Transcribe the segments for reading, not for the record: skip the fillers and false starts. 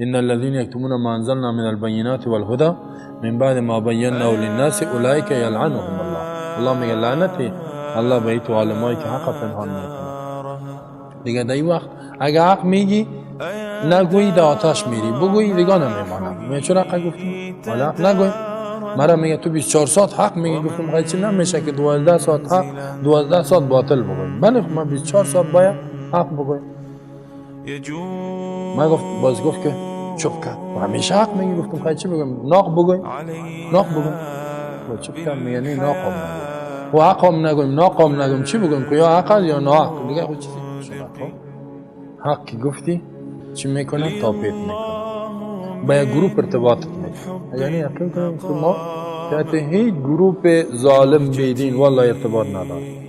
ان الذين یکتمون ما انزلنا من البینات والهدى من بعد ما بیناه للناس اولئک یلعنهم الله. الله میگه لعنتی الله به تو عالمایی که حق پنهان میکنه. دیگه در این وقت اگه حق میگی نگویی در آتش میری، بگویی دیگه نمیمانم. میگه چرا حق گفتی؟ حالا حق نگوی. مرا میگه تو 24 ساعت حق میگی. گفتم خیلی چی نمیشه که 12 ساعت حق 12 ساعت باطل بگویم. بله من 24 ساعت باید حق بگویم. من گفت باز گفت که چپ کرد. همیشه حق میگی. گفتم خیلی چی بگم؟ ناق بگویم، ناق بگویم. با چپ کرد میگه نه ناق هم نگویم. و حق هم نگویم، ناق هم نگویم، چی بگویم که یا حق یا ناحق؟ دیگه خود چیزی شد. حق که گفتی چی میکنه؟ تاپیت میکنه، با یک گروپ ارتباطت میکنه. یعنی یقین کنیم که ما که هیچ گروپ ظالم بیدین والله ارتباط نداره.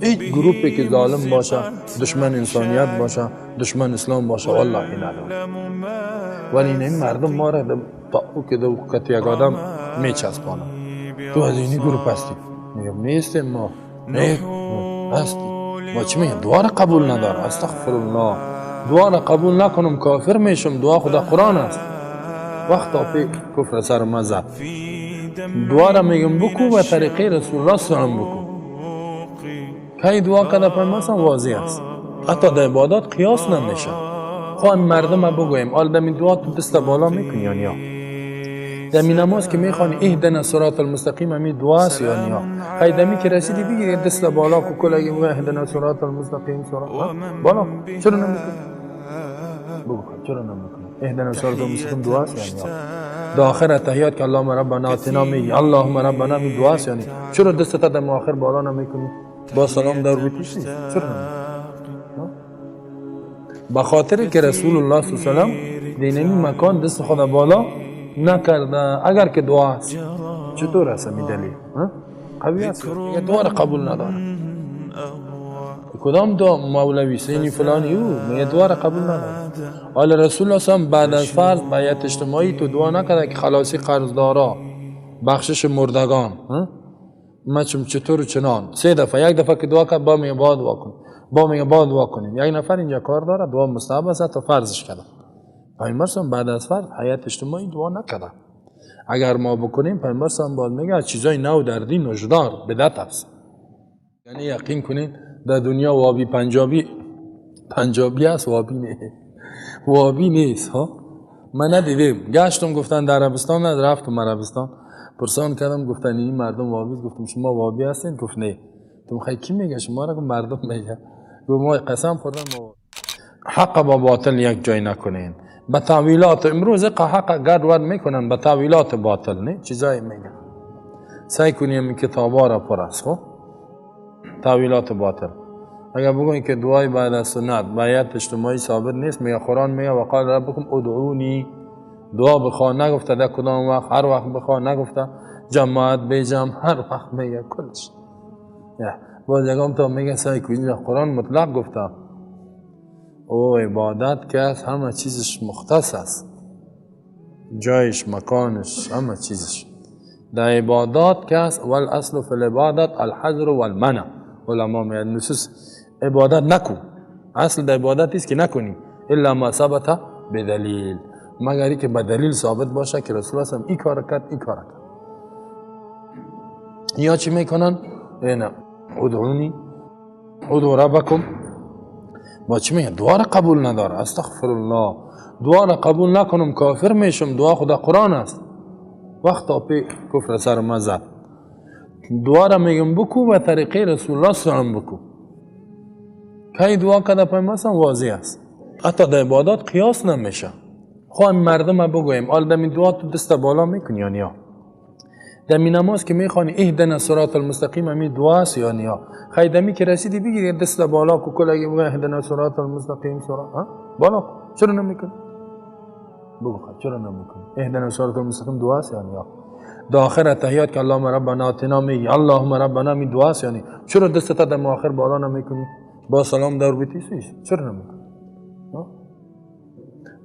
هیچ گروپی که ظالم باشه، دشمن انسانیت باشه، دشمن اسلام باشه، والله نداره. ولی این مردم ما را تا او که دو کتی یک آدم میچسبانه. تو از اینی گروپ هستی؟ میگم نیستیم ما. نه هستی. با چی میگه؟ دعا را قبول نداره. استغفر الله. دعا را قبول نکنم کافر میشم. دعا خدا قرآن است. وقت پی کفر سر ما زد. دعا را میگم بکو و طریقه رسول الله صلی الله علیه و بکو. کی دعا کرده پیامبر واضح است. حتی در عبادات قیاس نمیشه. خب مردم بگویم حالا دمی دعا تو دست بالا میکنی یا نه؟ دمی نماز که میخوانی اهدنا صراط المستقیم همی دعا است یا نه؟ خی دمی که رسیدی بگی دست بالا کو کلگی بگو اهدنا صراط المستقیم صراط بالا. چرا نمیکنی؟ بگو چرا نمیکنی؟ اهدنا صراط المستقیم دعا است یا نه؟ در آخر التحیات که اللهم ربنا آتنا میگی اللهم ربنا می دعا است یا نه؟ چرا دست تا دم آخر بالا نمیکنی؟ با سلام در بیتیش نیست. چرا نمیکنی؟ به خاطر که رسول الله صلی الله علیه و سلم دینمی مکان دست خود بالا نکرده. اگر که دعا است چطور است می دلیل؟ قوی است. دعا را قبول نداره. کدام دعا؟ مولوی سینی فلانی او میگه دعا را قبول نداره. حالا رسول الله صلی بعد از فرض بیعت اجتماعی تو دعا نکرده که خلاصی قرضدارا، بخشش مردگان، ما چم چطور چنان سه دفعه. یک دفعه که دعا کرد با میگه با دعا کن، با میگه با دعا کنیم. یک نفر اینجا کار داره دعا مستحب است تا فرضش کرده. پیامبر بعد از فرض حیات اجتماعی دعا نکرده. اگر ما بکنیم پیامبر باید میگه چیزای نو در دین هشدار بدعت است. یعنی یقین کنین در دنیا وابی پنجابی پنجابی است، وابی نه، وابی نیست ها. من ندیدیم، گشتم گفتن در عربستان، رفتم عربستان پرسان کردم گفتن این مردم وابی. گفتم شما وابی هستین؟ گفت نه. تو خیلی کی میگه شما را؟ مردم میگه. گفت ما قسم خوردن ما حق با باطل یک جای نکنین. به تاویلات امروز حق گډوډ میکنن، به تاویلات باطل نه چیزایی میگن. سعی کنیم این کتابا را پر است خب تاویلات باطل. اگر بگوین که دعای بعد از سنت بیعت اجتماعی ثابت نیست، میگه قرآن میگه وقال ربکم ادعونی، دعا بخوا نگفته در کدام وقت، هر وقت بخوا نگفته، جماعت به جمع هر وقت میگه کلش. باز یکم تا میگه سعی کنید قرآن مطلق گفته. او عبادت که است همه چیزش مختص است، جایش، مکانش، همه چیزش در عبادات که است. والاصل فی العبادت الحظر والمنع. علما میگن نصوص عبادت نکن، اصل در عبادت است که نکنی الا ما ثبت بدلیل، مگر که به دلیل ثابت باشه که رسول الله این کار کرد، این کار کرد. یا چی میکنن؟ اینا ادعونی ادعو ربکم. با چی میگه؟ دعا را قبول نداره. استغفر الله. دعا را قبول نکنم کافر میشم. دعا خدا قرآن است. وقت پی کفر سر ما زد. دعا را میگم بکو و طریقه رسول الله صلی الله علیه و بکو. کی دعا کرده پیامبر واضح است. حتی در عبادات قیاس نمیشه. خب مردم بگویم حالا دمی دعا تو دست بالا میکنی یا نه؟ دمی نماز که میخوانی اهدنا صراط المستقیم همی دعا است یا نه؟ خی دمی که رسیدی بگیری دست بالا کو کلگی بگو اهدنا صراط المستقیم صراط بالا. چرا نمیکنی؟ بگو چرا نمیکنی؟ اهدنا صراط المستقیم دعا است یا نه؟ در آخر التحیات که اللهم ربنا آتنا میگی اللهم ربنا می دعا است یا نه؟ چرا دست تا دم آخر بالا نمیکنی؟ با سلام در بیتی چرا نمیکنی؟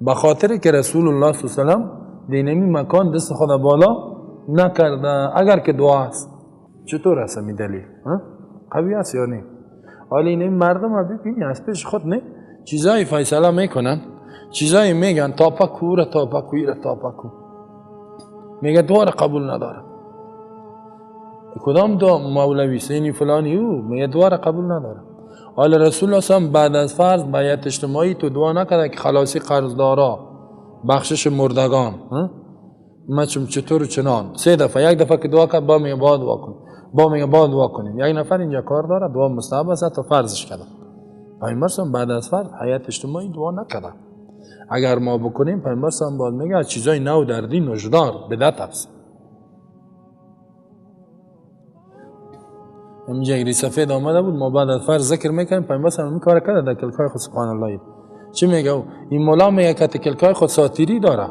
به خاطر که رسول الله صلی الله علیه و سلم دینمی مکان دست خود بالا نکرده. اگر که دعا است چطور است می دلیل؟ قوی است یا نه؟ حالا این مردم ببینی از پیش خود نه چیزایی فیصله میکنن، چیزایی میگن تاپا کوره، تاپا کویره، تاپا کو، میگه دعا قبول نداره. کدام دعا مولوی سینی فلانی او میگه دعا قبول نداره. حالا رسول الله صلی بعد از فرض بیعت اجتماعی تو دعا نکرده که خلاصی قرضدارا، بخشش مردگان، ما چطور چنان سه دفعه، یک دفعه که دعا کرد با میگه با دعا کن، با میگه با دعا کنیم. یک نفر اینجا کار داره، دعا مستحب است تا فرضش کرده. پیامبر بعد از فرض حیات اجتماعی دعا نکرده. اگر ما بکنیم پیامبر صلی باز میگه از چیزای نو در دین هشدار بدعت است. اینجا یک سفید آمده بود، ما بعد از فرض ذکر میکنیم، پیامبر صلی این کار کرده در کلکای خود. سبحان الله، چی میگه این مولا؟ میگه که کلکای خود ساتیری داره.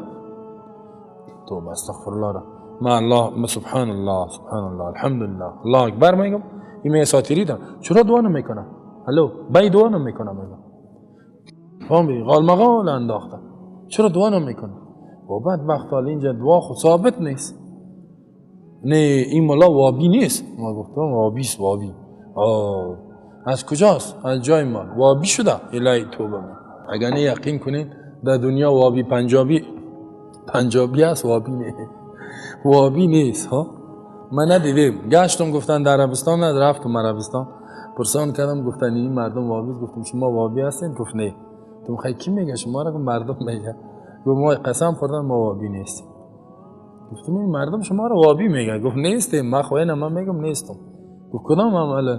توبه استغفر الله را ما الله سبحان الله سبحان الله الحمدلله الله اکبر میگم، این میگه ساتیری داره. چرا دعا نمیکنه؟ الو بای دعا نمیکنه. میگم فهمی غال مغال انداخته، چرا دعا نمیکنه؟ و بعد وقت اینجا دعا خود ثابت نیست. نه این مولا وابی نیست. ما گفتم وابی است، وابی از کجاست؟ از جای ما وابی شده. الهی توبه. اگر نه یقین کنین در دنیا وابی پنجابی پنجابی است، وابی نه، وابی نیست. ها من ندیدم، گشتم گفتن در عربستان، رفتم عربستان پرسان کردم، گفتن این مردم وابی. گفتم شما وابی هستین؟ گفت نه. گفتم خیلی کی میگه شما را؟ مردم میگه. گفت ما قسم خوردن ما وابی نیستیم. گفتم این مردم شما را وابی میگه. گفت نیستیم، ما خو اینا من میگم نیستم. گفت کدام عمل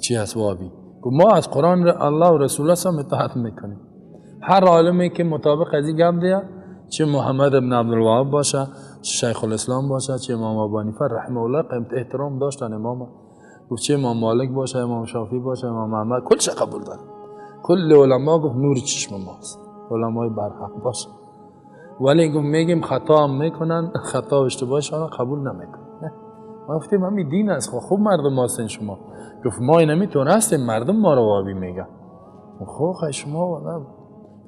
چی هست وابی؟ گفت ما از قرآن الله و رسول الله صلی اطاعت میکنیم. هر عالمی که مطابق از این گپ دیه، چه محمد ابن عبدالوهاب باشه، چه شیخ الاسلام باشه، چه امام ابو حنیفه رحمه الله قیمت احترام داشتن امام، گفت چه امام مالک باشه، امام شافعی باشه، امام احمد، کلش قبول داره. کل علما گفت نور چشم ماست، علمای برحق باشه. ولی گفت میگیم خطا هم میکنن، خطا و اشتباهشان قبول نمیکنن. ما گفتیم همین دین است، خوب مردم هستین شما. گفت ما اینمی طور هستیم، مردم ما رو وابی میگن. خب شما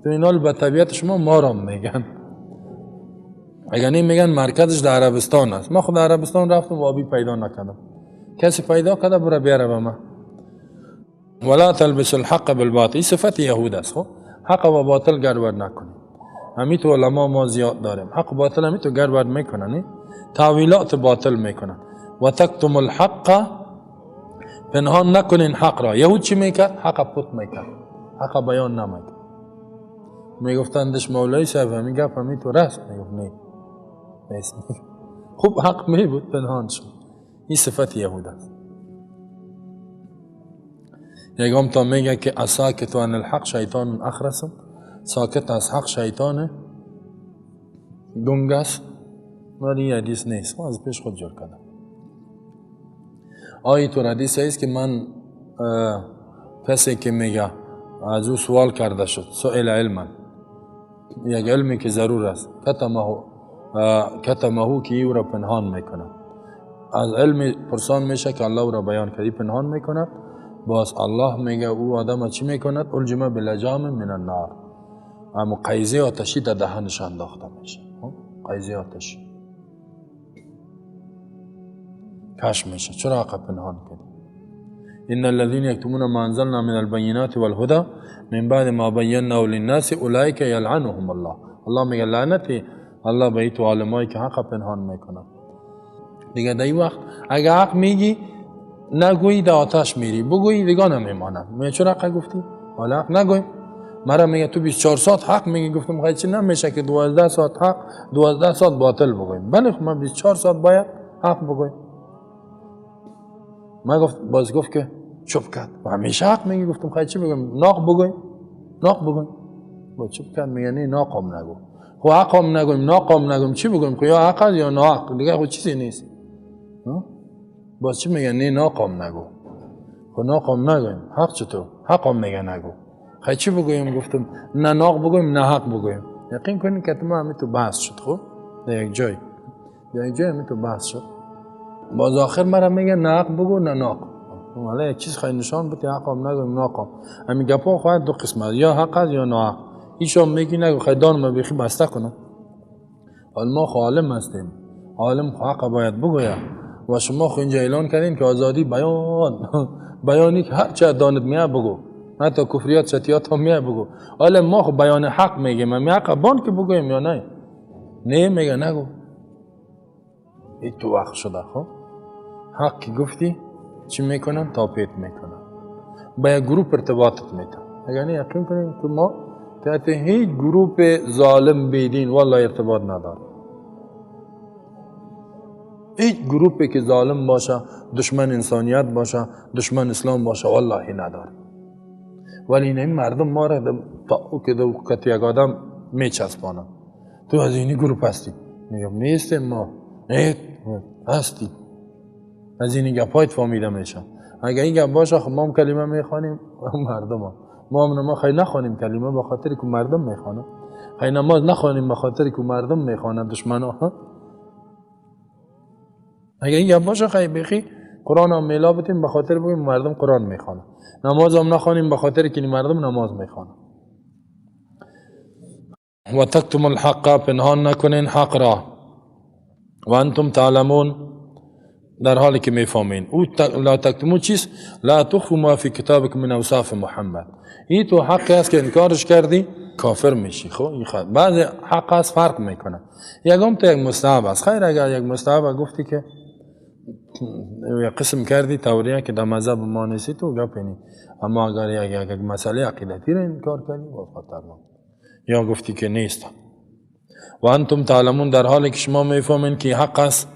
تو اینا به طبیعت شما ما را میگن. اگر نه میگن مرکزش در عربستان است. ما خود عربستان رفتم وابی پیدا نکردم. کسی پیدا کرده برو بیاره به من. ولا تلبس الحق بالباطل، این صفت یهود است. خب حق و باطل گڑبڑ نکنید. همین تو علما ما زیاد داریم، حق و باطل همین تو گڑبڑ میکنن، تاویلات باطل میکنن. و تکتم الحق، پنهان نکنین حق را. یهود چی میکرد؟ حق پت میکرد، حق بیان نمیکرد. میگفتندش مولای صاحب همین گپ همین تو راست. میگفت نه نیست. خوب حق می بود پنهان شد. این صفت یهود است. یکم تا میگه که اساکت عن الحق شیطان اخرس، ساکت از حق شیطان گنگ است. ولی این حدیث نیست، از پیش خود جور کردم. آیه تو حدیث است که من کسی که میگه از او سوال کرده شد، سئل علما، یک علمی که ضرور است، کتمه که او را پنهان میکنه. از علم پرسان میشه که الله او را بیان کرد، پنهان میکند. باز الله میگه او آدم چی میکند؟ الجمه بلجام من النار، اما قیزه آتشی در دهنش انداخته میشه. قیزه آتشی کش میشه. چرا حق پنهان کرد؟ ان الذين يكتمون ما انزلنا من البينات والهدى من بعد ما بيناه للناس اولئك يلعنهم الله. الله میگه لعنتی الله به تو عالمایی که حق پنهان میکنن. دیگه در این وقت اگه حق میگی نگویی در آتش میری، بگویی دیگه نمیمانم. میگه چرا حق گفتی؟ حالا حق نگویم. مرا میگه تو 24 ساعت حق میگی. گفتم خیلی چی نمیشه که 12 ساعت حق 12 ساعت باطل بگویم. بله خب من 24 ساعت باید حق بگویم. من گفت باز گفت که چپ کرد و همیشه حق میگی. گفتم خیلی چی بگم؟ ناق بگویم، ناق بگویم. با چپ کرد میگه نه ناقم نگو. خب حقم نگویم ناقم نگویم چی بگویم؟ خب یا حق است یا ناحق، دیگه خب چیزی نیست. باز چی میگه؟ نه ناقم نگو. خب ناقم نگویم، حق چطور؟ حقم میگه نگو. خیلی چی بگویم؟ گفتم نه ناق بگویم نه حق بگویم. یقین کنین که ما همین تو بحث شد. خب در یک جای، در یک جای همین تو بحث شد. باز آخر مرا میگه نه حق بگو نه ناق. حالا یک چیز خیلی نشان بده، حقم نگویم ناقم. همین گپا خواهد دو قسمت، یا حق است یا ناحق. ایشون میگی نگو خیلی دانم ما بیخی بسته کنم. حالا ما خو عالم هستیم، عالم خو حق باید بگوید. و شما خو اینجا اعلان کردین که آزادی بیان، بیانی که هر چه دانت میاد بگو. حتی کفریات چتیات هم میای بگو. حالا ما خب بیان حق میگیم، می حق بان که بگویم یا نه؟ نه میگه نگو. ای تو وقت شده. خب حق که گفتی چی میکنن؟ تاپیت میکنن، با یک گروپ ارتباطت میتن. یعنی یقین کنیم که ما تحت هیچ گروپ ظالم بیدین والله ارتباط نداره. هیچ گروپی که ظالم باشه، دشمن انسانیت باشه، دشمن اسلام باشه، والله نداره. ولی این مردم ما را تا که دو کتی یک آدم میچسبانن، تو از اینی گروپ هستی؟ میگم نیستیم ما. نه هستی، از این گپایت فهمیده میشه. اگه این گپ باشه خب ما هم کلمه میخوانیم، مردم هم. ما هم نما خیلی نخوانیم کلمه به خاطر که مردم میخوانن، خیلی نماز نخوانیم به خاطر که مردم میخوانن دشمنا. اگه این گپ باشه خیلی بیخی قرآن هم میلا بتیم به خاطر بگیم مردم قرآن میخوانن، نماز هم نخوانیم به خاطر که مردم نماز میخوانن. و تکتم الحق، پنهان نکنین حق را، و انتم تعلمون، در حالی که میفهمین. او لا تکتمو چیست؟ لا تخفوا ما فی کتابک من اوصاف محمد. این تو حقی است که انکارش کردی کافر میشی. خب این بعضی حق است فرق میکنه. یکم تو یک مستحب است. خیر اگر یک مستحب گفتی که یک قسم کردی توریه که در مذهب ما نیستی تو گپی نی. اما اگر یک مسئله عقیدتی را انکار کردی باز خطرناک، یا گفتی که نیست. و انتم تعلمون، در حالی که شما میفهمین که حق است.